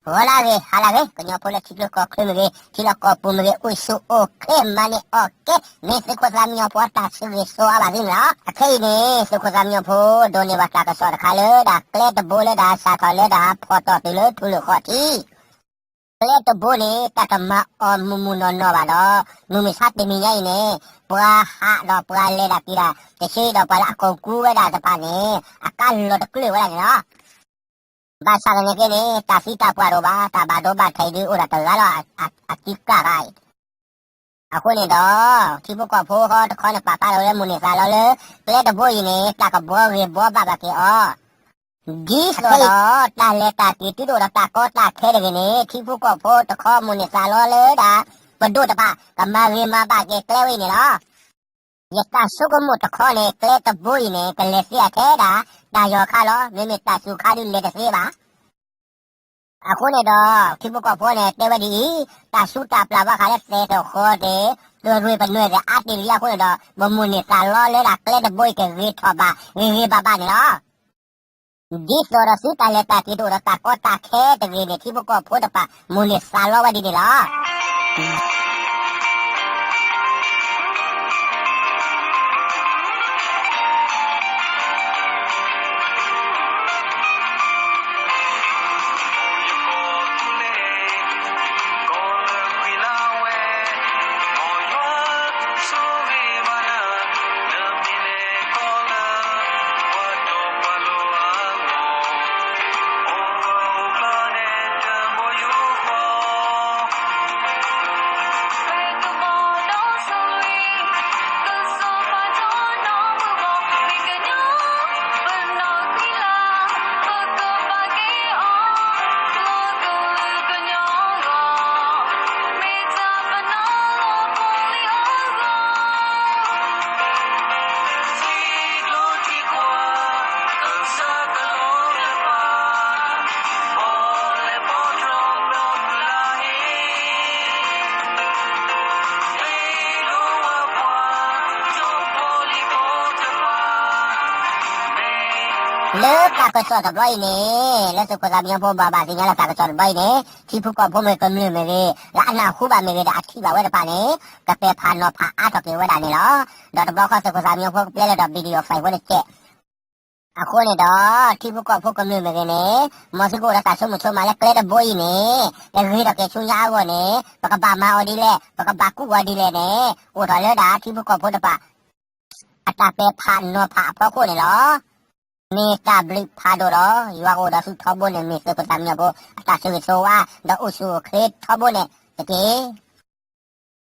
ဂီၤလၢအဂ့ၤ ဟါလၢအဂ့ၤ ကညီဖိလၢထံချၢကီၢ်ချၢမ့ၢ်ဂ့ၤ ထံလီၢ်ကီၢ်ပူၤမ့ၢ်ဂ့ၤ အိၣ်ဆူၣ်အိၣ်ချ့မၤန့ၢ်အီၣ်ကဲ မ့ၢ်သုးခိၣ်သၣ်မံညီၤဖိအတၢ်ဆိၣ်ဂ့ၤဆိၣ်ဝါဘၣ်သုန့ၣ်လီၤ. အခဲအံၤန့ၣ် သုးခိၣ်သၣ်မံညီၤဖိ ဒိးန့ၢ်ဘၣ်တၢ်ကစီၣ်တခါလၢဒၣ်ကျဲတဘိလၢဒၣ်စးထီၣ်လၢဒၣ်ဖီၣ်တီၢ်တုၤလၢထူလၢၢ်ဃီထံး ကျဲတဘိန့ၣ် တၢ်တမၤအီၤမုၢ်မုၢ်နီၢ်နီၢ်ဘၣ်ဒီး မုၢ်မဆါတနံၤညါအံၤန့ၣ် ပှၤဟးဒီးပှၤလဲၤဒၣ်က့ၤဒၣ် တဆံဒီးပှၤလၢအကိာ်ကူဝဲဒၣ်တဖၣ်န့ၣ် အကါလီၤတကျၢၢ်ဝဲဒၣ်န့ၣ်လီၤ. ဘၣ်ဆၣ်သနာ်က့န့ၣ် တၢ်သံတၢ်ပှၢ်တအိၣ်ဘၣ် တၢ်ဘၣ်ဒိဘၣ်ထံးဒုးအိၣ်ဒီးတဂၤလီၤ အသံကၢ်ဂၤအံၤ အဃိန့ၣ်ဒီး ထံဖိကီၢ်ဖိဃီတခီန့ၣ် ပာ်ဖျါထီၣ်ဝဲလၢမိၢ်န့ၢ်သးလီလၢ ကျဲတဘိအံၤန့ၣ် တၢ်ကဘှီဂ့ၤဘှီဘၣ်ဘၣ်က့ၤအီၤ ဒ်သိးဒီး တၢ်လဲၤတၢ်က့ၤတုၤဒိၣ်ဒီးတၢ်ကီတၢ်ခဲတဂ့ၤန့ၣ် ထံဖိကီၢ်ဖိတခီမိၢ်န့ၢ်သးလီလၢဒၣ် ပဒိၣ်တဖၣ် ကမၤဂ့ၤမၤဘၣ်က့ၤကျဲဝဲအံၤန့ၣ်လီၤ. ယတၢ်ဆိကမိၣ်တခီန့ၣ် ကျဲတဘိအံၤန့ၣ် ကလဲၤသ့အထဲဒၣ် တၢ်ယီၤခါလီၤ မ့မ့ၢ်တၢ်စူၤခါဒုးလဲၤတသ့ဘၣ်. အဃိန့ၣ်ဒီး ထံဖိကီၢ်ဖိန့ၣ် တဲဝဲဒ်အံၤ, တၢ်ဆူးတၢ်ပျၢ်ဘၣ်ဃးလၢသဲးတဃီသ့ၣ်, တရ့ပနွဲၢ်သ့ၣ် အါတ့ၢ်လံအဃိန့ၣ်ဒီး ပမိၢ်န့ၢ်သးလီလၢဒၣ်ကျဲတဘိအံၤကဂ့ၤထီၣ်ဘၣ် ဂ့ၤဂ့ၤဘၣ်ဘၣ်န့ၣ်လီၤ. ဒ်သိးဒီးသုတၢ်လဲၤတၢ်က့ၤတအိၣ်ဒီးတၢ်ကီတၢ်ခဲတဂ့ၤန့ၣ် ထံဖိကီၢ်ဖိတဖၣ် မိၢ်န့ၢ်သးလီဝဲဒ်န့ၣ်လီၤ. လၢတၢ်ကစီၣ်တဘျီအံၤန့ၣ်, လၢသုးခိၣ်သၣ်မံညီၤဖိဘၣ်ဘၣ်သ့ၣ်ညါလၢတၢ်ကစီၣ်တဘျီအံၤန့ၣ်, ထံဖိကီၢ်ဖိမ့ၢ်ကမျၢၢ်မ့ၢ်ဂ့ၤ, လၢအနၢ်ဟူဘၣ်မ့ၢ်ဂ့ၤဒီးအထံၣ်ဘၣ်ဝဲတဖၣ်န့ၣ်, ကပဲာ်ဖးနီၤဖးအါထီၣ်က့ၤဝဲဒၣ်န့ၣ်လီၤ. ဒီးတဘျီဃီသုးခိၣ်သၣ်မံညီၤဖိကပျဲလၢဒီး video file ဖိတကဲး အဃိန့ၣ်ဒီး ထံဖိကီၢ်ဖိကမျၢၢ်မ့ၢ်ဂ့ၤန့ၣ်, မ်သုကအိၣ်ဒီးတၢ်ဆိကမိၣ်ဆိကမးလၢကျဲတဘိအံၤန့ၣ်, တဂ့ၤထီၣ်က့ၤဆူညါအဂီၢ်န့ၣ်, ပကဘၣ်မၤအီၤဒ်လဲၣ်, ပကဘၣ်ကူးအီၤဒ်လဲၣ်န့ၣ်, အိၣ်ထီၣ်လၢဒၣ်ထံဖိကီၢ်ဖိတဖၣ် အတၢ်ပဲာ်ဖးနီၤဖးအဖီခိၣ်န့ၣ်လီၤ. မ့ၢ်တၢ်ဘျုးဖးဒိၣ်ဒီး ယွၤကအိၣ်ဒီးသုထီဘိန့ၣ် မ့ၢ်သုးခိၣ်သၣ်မံညီၤဖိအတၢ်ဆိၣ်ဂ့ၤဆိၣ်ဝါ ဒီးအိၣ်ဆူၣ်အိၣ်ချ့ထီဘိန့ၣ်တက့ၢ်.